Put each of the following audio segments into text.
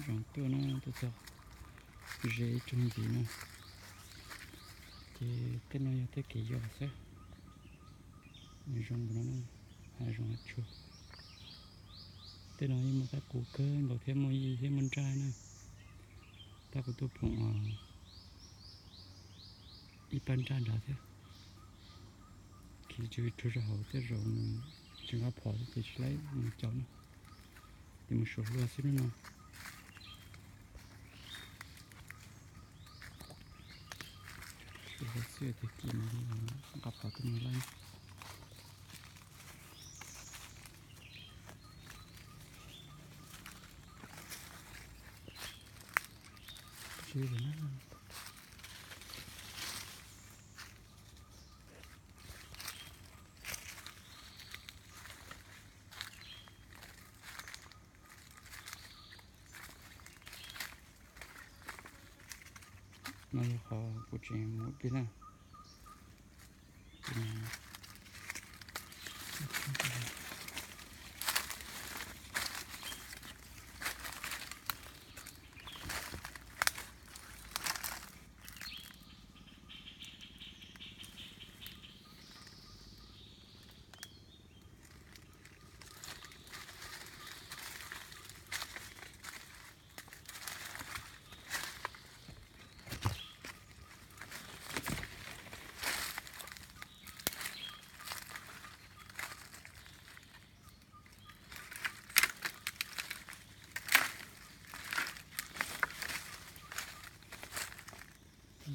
Zoo tuaj no, tuaj txog ze ib tsob ntxiv no, ces tej no yog tej kev yos xwb. Zoo no, hav zoov hav tsuag. Tej no yeej muaj tab kuv kawg nkaus thiab, muaj yij thiab muaj nraj na. Tab kuv tuaj pom ib pab nraj nrad thiab. Khiav tsis rau hauv tej zaum nws tsis nqa phom thiab ces tsis laib mus caum na. Ces mus suav hlua xwb no. Suav hlua xwb tiag tiag no nqa phom tuaj mus laib. No yog qhov kuv tseem mus pib na.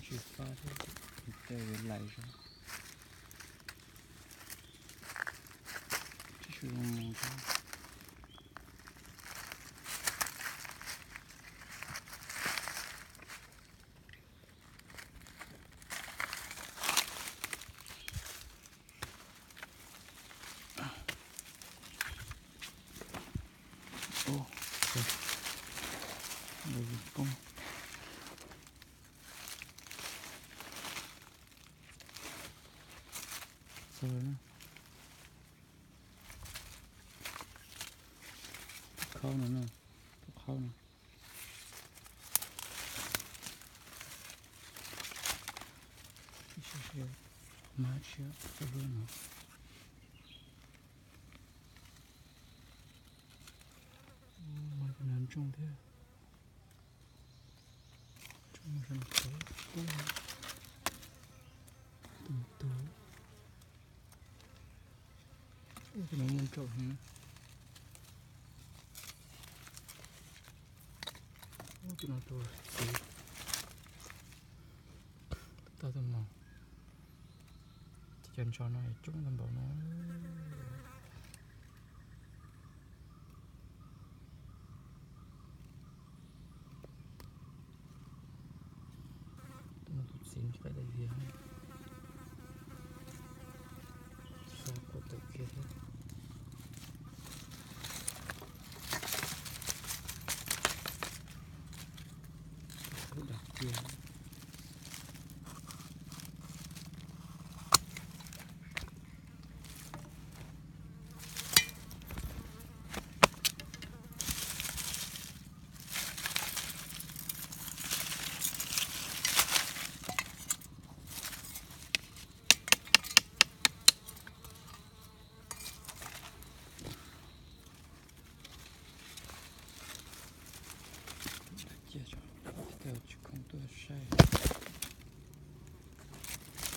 Tsis fab thiab, tej yuav laim zog. Tsis zoo mus thiab. Txog na. Tus khaub no na, tus khaub no. Mab siab txog lub no. Mas tus no ntsooj thiab. Ntsooj zoo kawg. Tus tus. Tus no muaj nraum heev. Tus no tus txiv. Tau tus no. Ces cov ntsho no coob tag npaum no. Tus no tus txiv nws qaij dai vias, xa quav tawm kiag thiab. Tus khaub dam kiag. Cia tso, tej tsis khoom tuaj saib.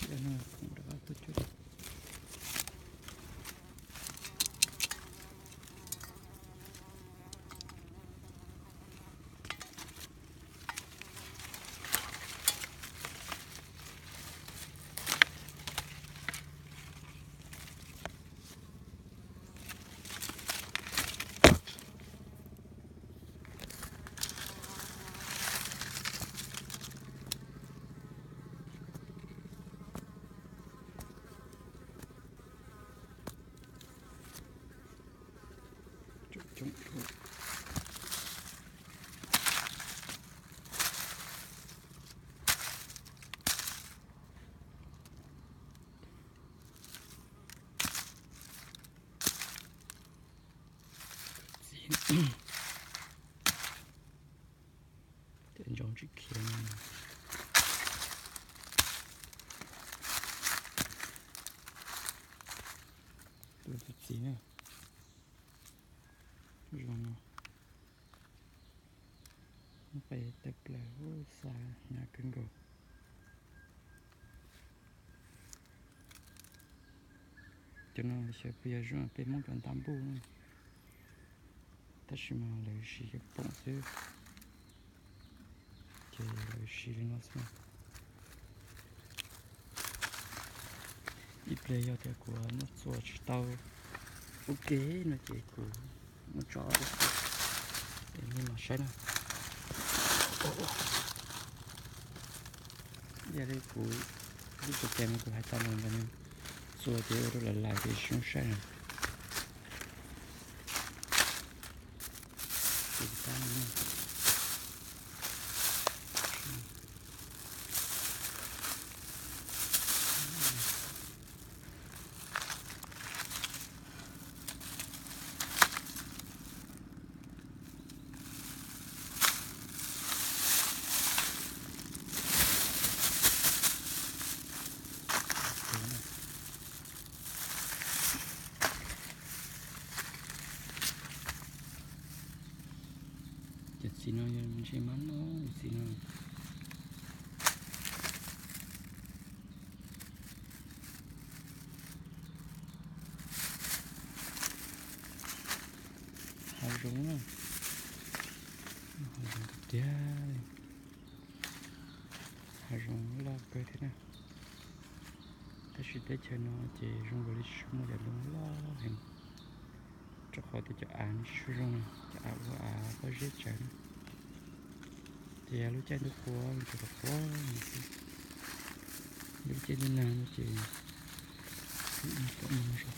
Cia no khoom rov qab tuaj cuag. Coob coob. Txiv. Ntsoov tsis khiav no. Tus txiv na, zoo no, muab qe tawm plaws, xa hnyav kawg nkaus. Cov no xyov puas yog zoo peb Hmoob cov ntaj npuj na, tab sis mas lawv siv cov poom xwb, ces lawv siv li no xwb. Ib pliag yog tias kuv muab txua tsis tau ua ke no ces kuv muab tso, es nej mam saib na. Yog li kuv lub program no kuv hais tau los ntawd, txua ces ua rau lawv lais ces tsis zoo saib na. Cov txiv no yog ntses mab no, cov txiv no. Hav zoov na, hav zoov tiag tiag li, hav zoov loj kawg thiab na. Tab sis teb chaws no ces zoo nkaus li tsis tshua muaj cov ntoo loj heev, rau qhov tias cov av tsis tshua zoo, cov av ua av pob zeb tsawv na. Ces yog lub caij ntuj qhua ces qhuav qhuav xwb, yog lub caij ntuj nag no ces pom no zoo.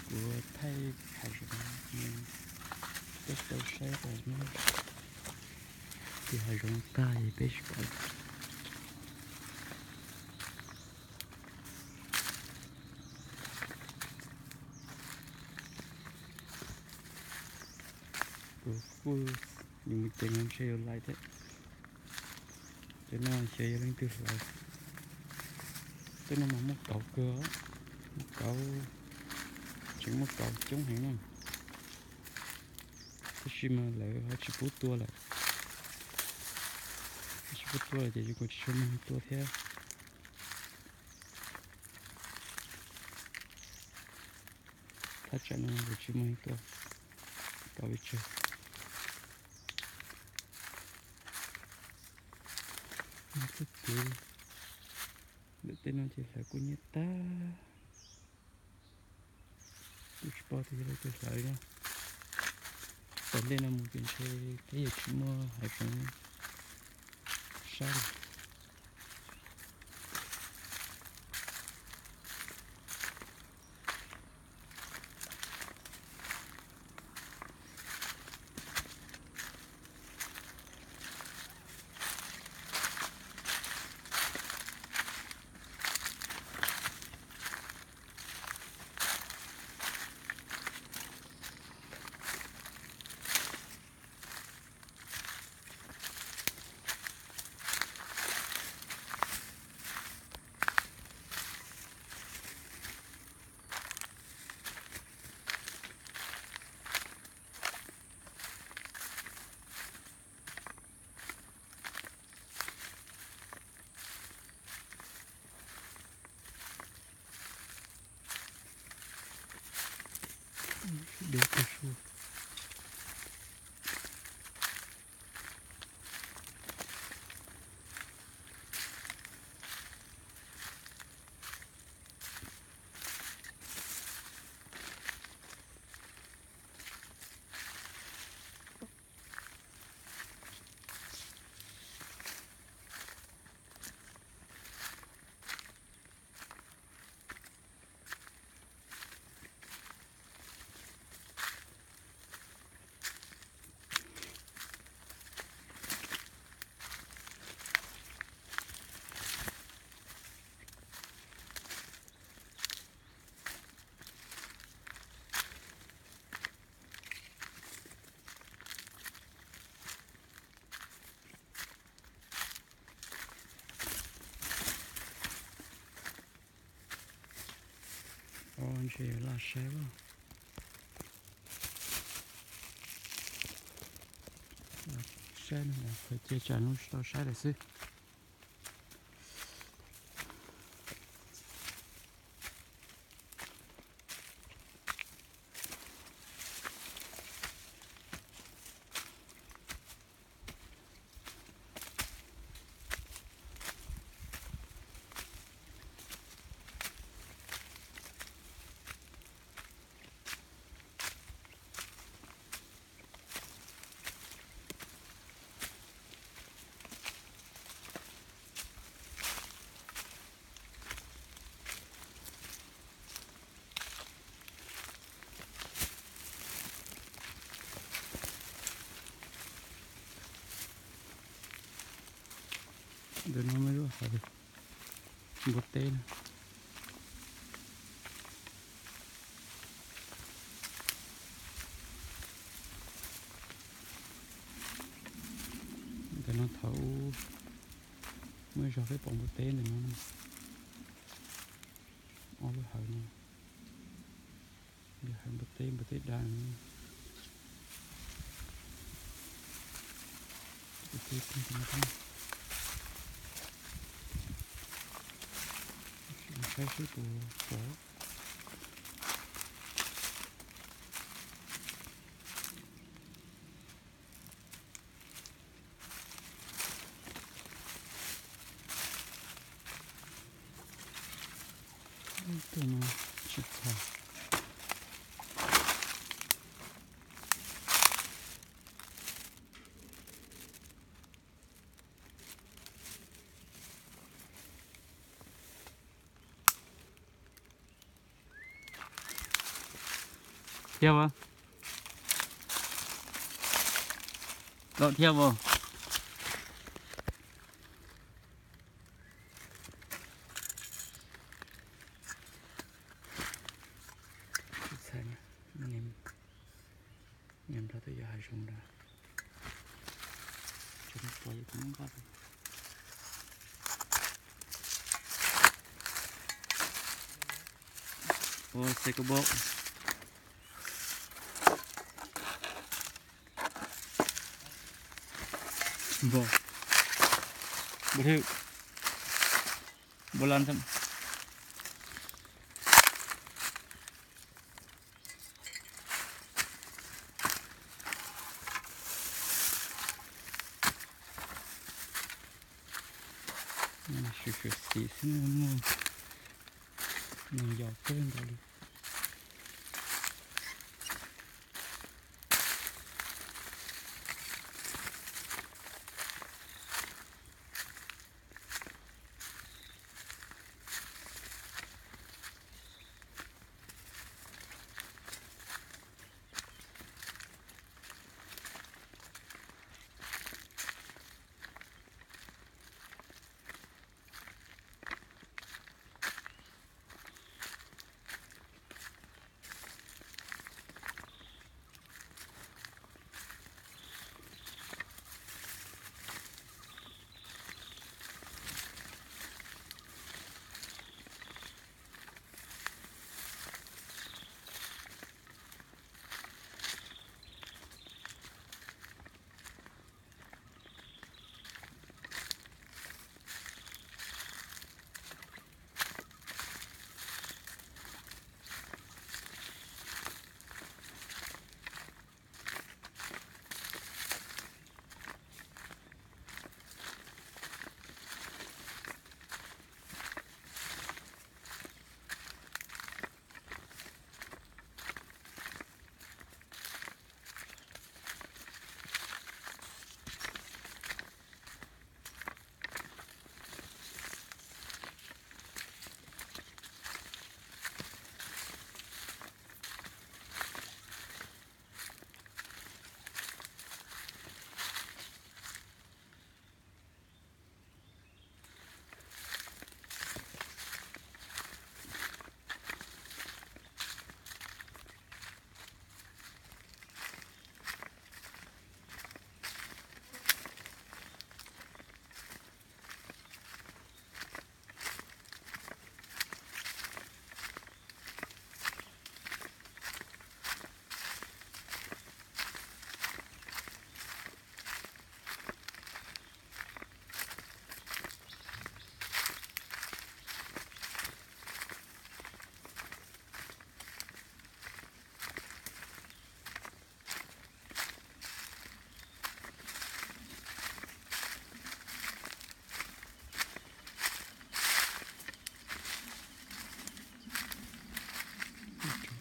Kuv thaij hav zoov, peb tsis tau saib, ces hav zoov tag es peb tsis pom. Kuv kuj yuav mus ces no ntshe yuav lais thiab. Cov no xyov yog leej twg hlawv. Tej no mas muaj kauv kawg, muaj kauv, tseem muaj kauv coob heev na. Tab sis mas lawv ho tsis pub tua lawm, tsis pub tua lawm ces yus kuj tsis tshua muaj neeg tua thiab. Thaj tsam no kuj tsis muaj neeg tua, kauv pes tsawg. Txoj kev ntawm tej no ces hlawv kuj nyiab tag. Kuj tsis paub tias yog leej twg hlawv na. Tom ntej no mus ces ntshe peb yuav tsis muaj hav zoov saib lawm. Deb kawg su. Ntshe yuav laj saib, saib no, khaws cia tsam no tsis tau saib lawm xwb. Ntawm no muaj lub hawv npua teb na. Ntawm no thaum ub muaj ib zog peb pom npua teb ntawm no, ob lub hawv no, hawv npua teb, npua teb daj. Saib seb puas pom. Tej no tsis txog. Thiab as, lom thiab as. Txhais, nyob nrog tej yam hav zoov ntawd, tsis pom yus tus muab npaj. Ua xe koj bauj. Npog, npog thiab, npog laj thiab. Suav suav xim xwb, muaj neeg yos kawg nkaus li.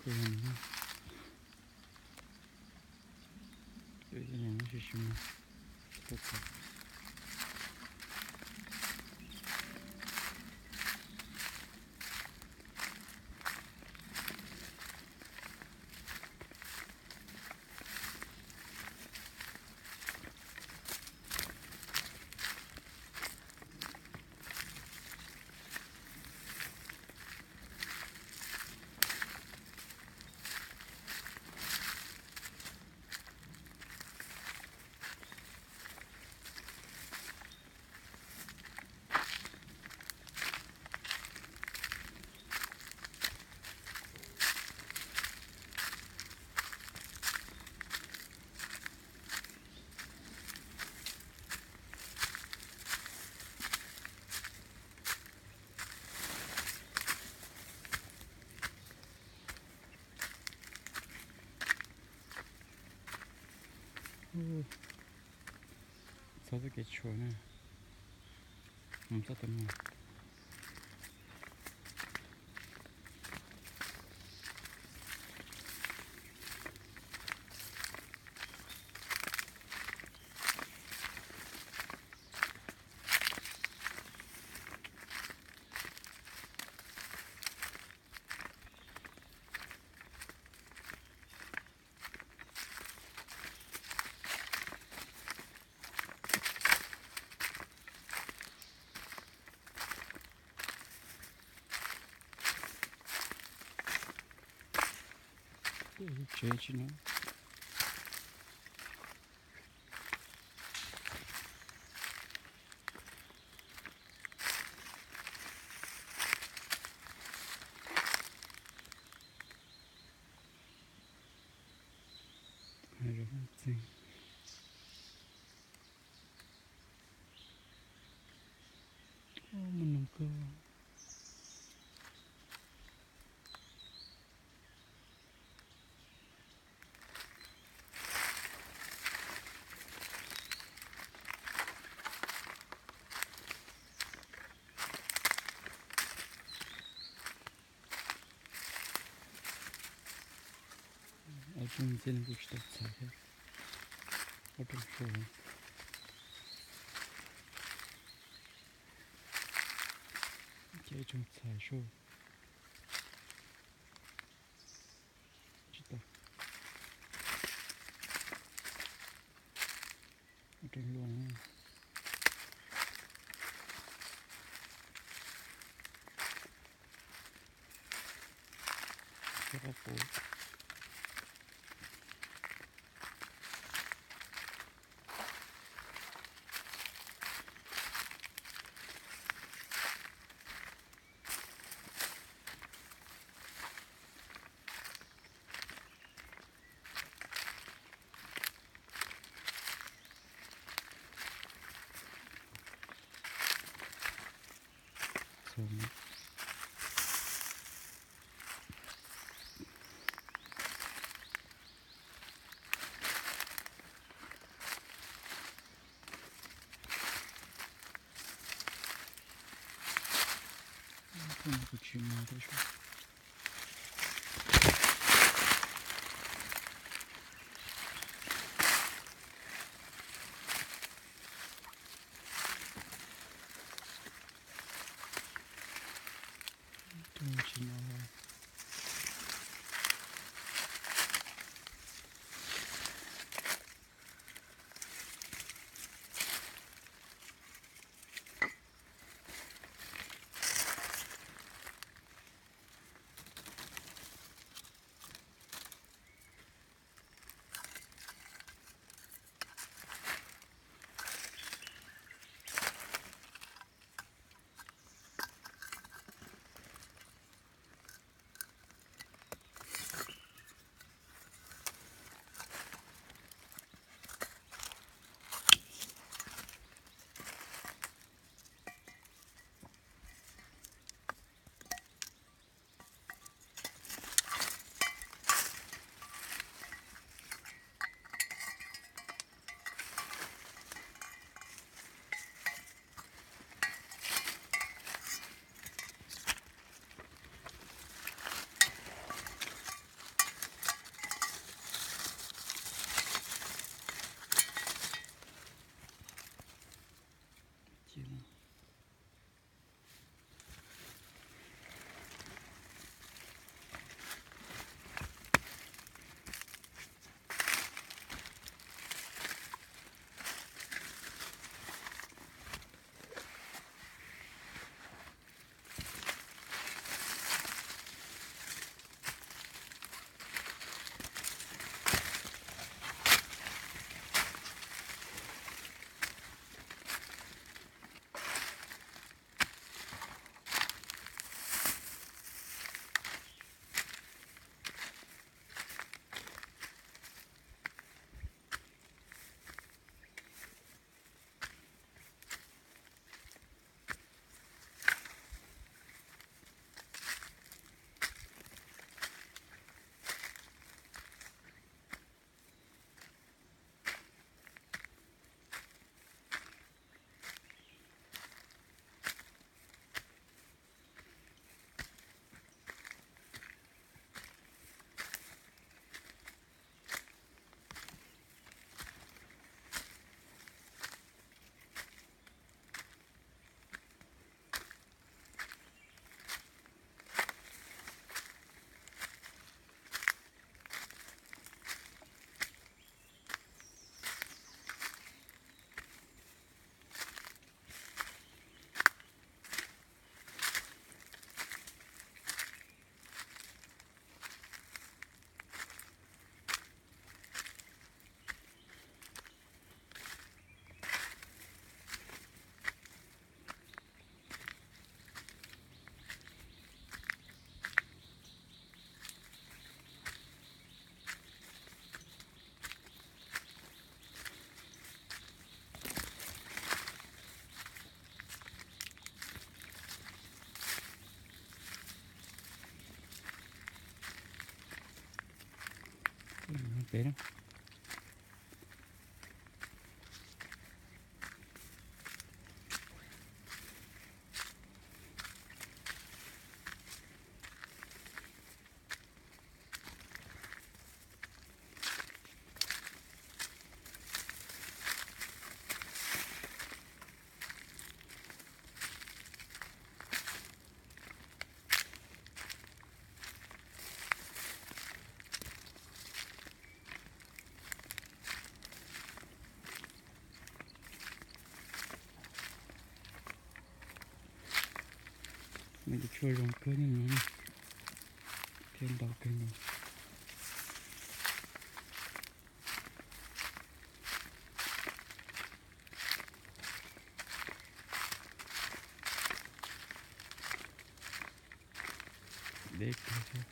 Kuj yog, sim sim mas tsis tau txog. Txhob txoj kev tshuam na, mus txoj tus no. Tsev tsis no. Muaj noog kawg. Ob rooj ntxiab no kuj tsis tau txhais thiab. Ob rooj saud, ces ib rooj txhais saud. Tsis tau. Ua rau luaj na. Rau qab puv. Kuv tsis mus thiab. Tsis mus. Pem na. Nws tus tshuaj zoo kawg no, thiab ntau kawg no. Deb kawg thiab.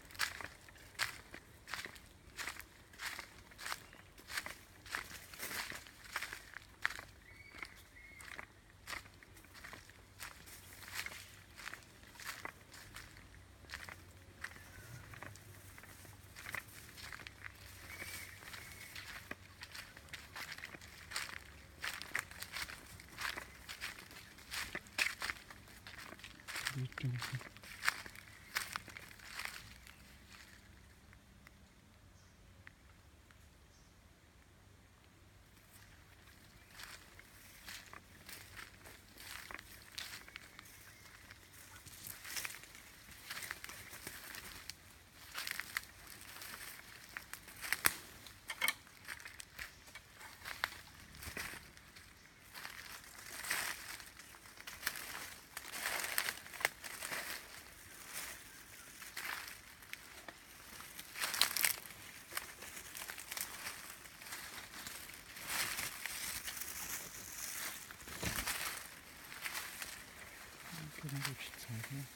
Tsis txhais thiab.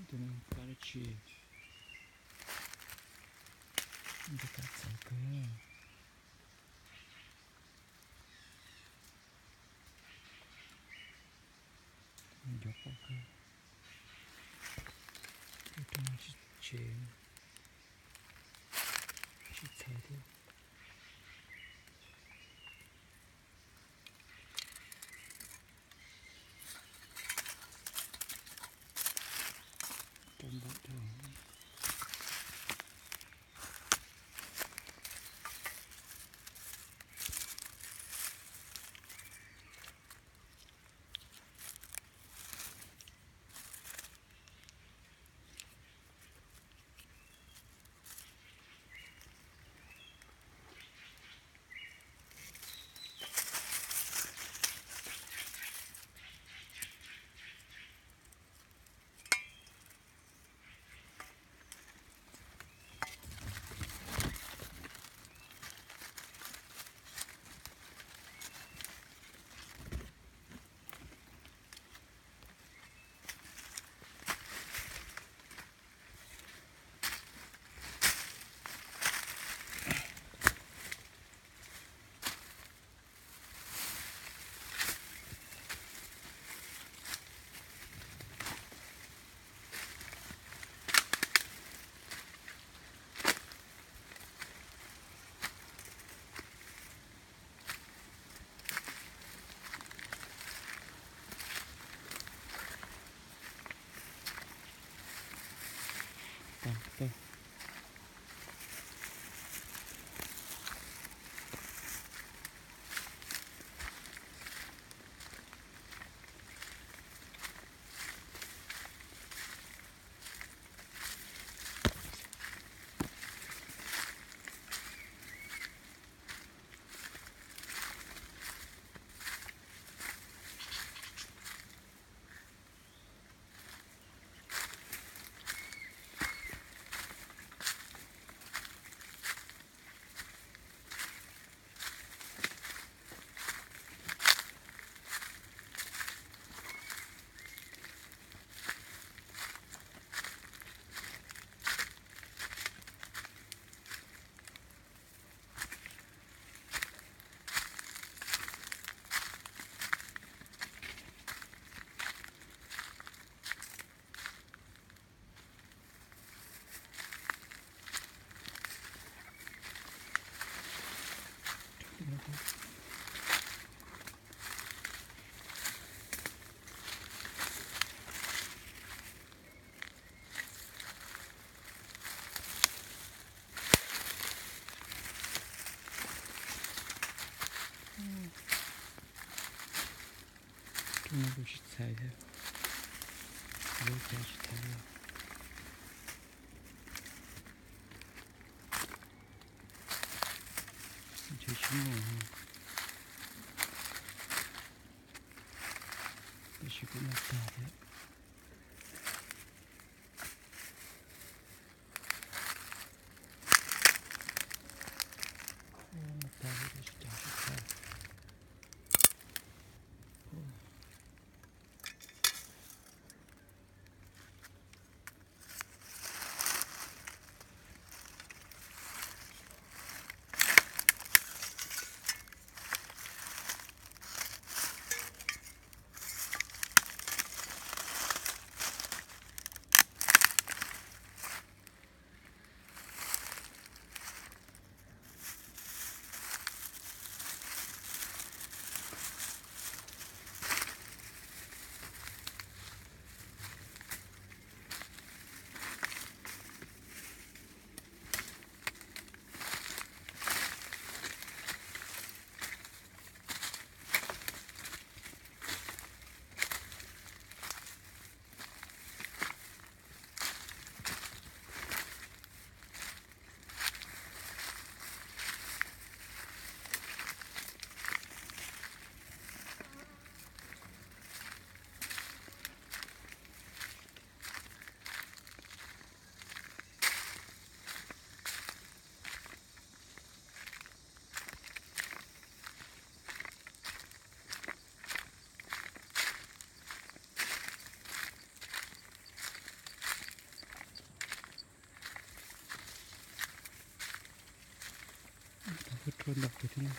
Tus no kab dab tsi? Tus kab txawv kawg. Ncuav pom kawg. Ub, rau no tsis tshev, tsis txhais thiab. Rau ntawm dhau. Tsis txhais thiab, lub cov tsis txhais li. Ntshe tsis muaj, tab sis kuj noj tag thiab. Noj tag thiab tab sis cas tsis txhais. Tau koj rhuav ntau kawg thiab na.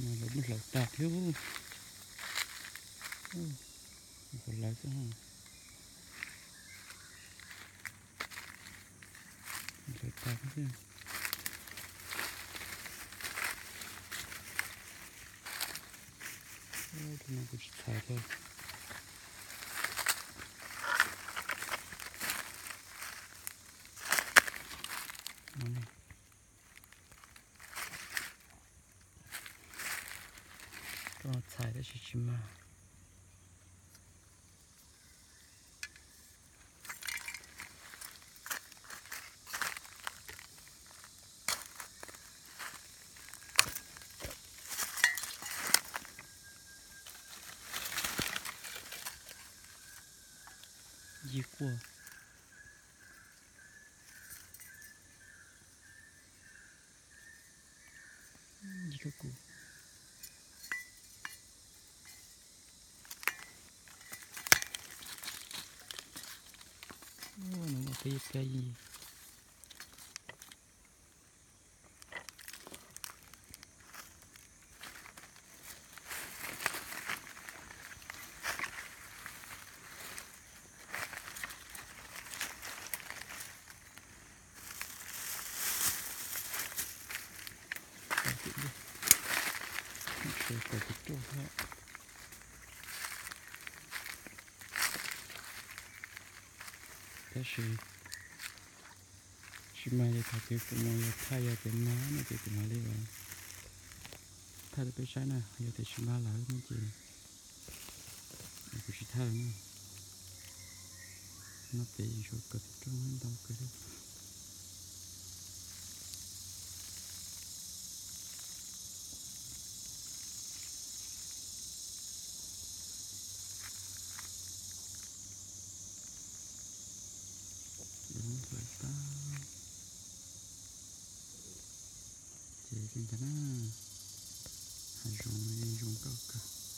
Lawv muab hlawv tag thiab. Hlawv lawv xwb. Hlawv tag thiab. Tus no kuv tsis txhais thiab. Rau txhais tab sis tsis mag. Yig quaj. Yig kab kuv. Nws muaj peb yig peb yig. Sawv kom tus ruaj thiab. Tab sis tsis mag ces thaum twg kuv mus yog thaj, yog tias mag no ces kuv mam li thaj rau peb saib na, yog tias tsis mag lawm no ces kuv tsis thaj lawm na. No pem yeej tshuav kom tus ruaj ntau kawg li. Ces li ntawd na, Hav zoov no yeej zoo nkauj kawg.